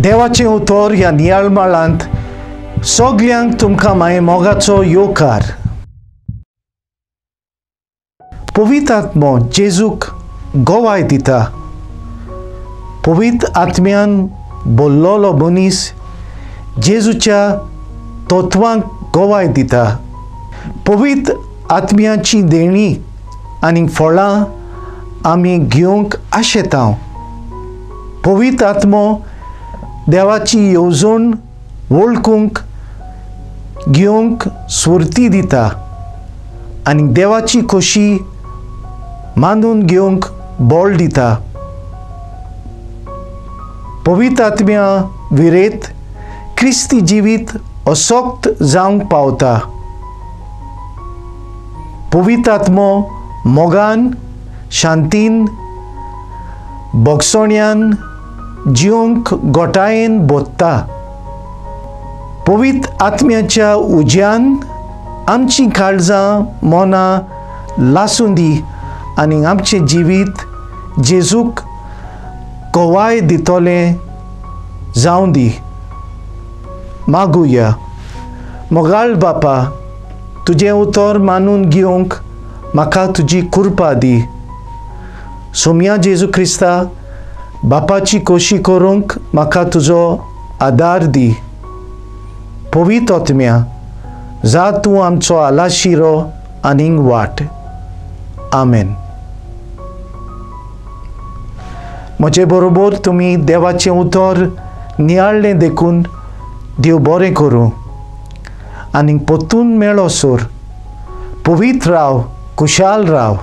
देवाचें उतर ह्या नियाळमाळांत सगल्यांक तुमकां मागीर मोगाचो येवकार. पवित्र आत्मो जेजूक गवाय दिता. पवित्र आत्म्यान बोल्लोलो मनीस जेजूच्या तत्वांक गवाय दिता. पवित्र आत्म्याची देणी आनी फळां आमी घेवंक आशेता. पवित्र आत्मो देवाची येवजण वळखूंक घेवंक स्फूर्ती दिता आनी देवाची खोशी मानून घेवंक बळ दिता. पवित्र आत्म्या विरेत क्रिस्ती जिवीत असक्त जावंक पावता. पवित्र आत्मो मोगान, शांतीन, भोगसण्यान जिवंक गोटायेन बोत्ता. पवित्र आत्म्याच्या उज्यान आमची काळजां मनां लासूं दी आनी आमचें जिवीत जेजूक गवाय दितलें जावं दी. मागुया. मोगाळ बापा, तुजें उतर मानून घेवंक म्हाका तुजी कृपा दी. सोम्या जेजू क्रिस्ता, बापाची कोशी करूंक म्हाका तुजो आदार दी. पवित्र आत्म्या, जा तूं आमचो आलाशिरो आनीक वाट. आमेन. म्हजे बरोबर तुमी देवाचें उतर नियाळ्ळें देखून देव बरें करूं आनी परतून मेळो सोर. पवित्र राव, खुशाल राव.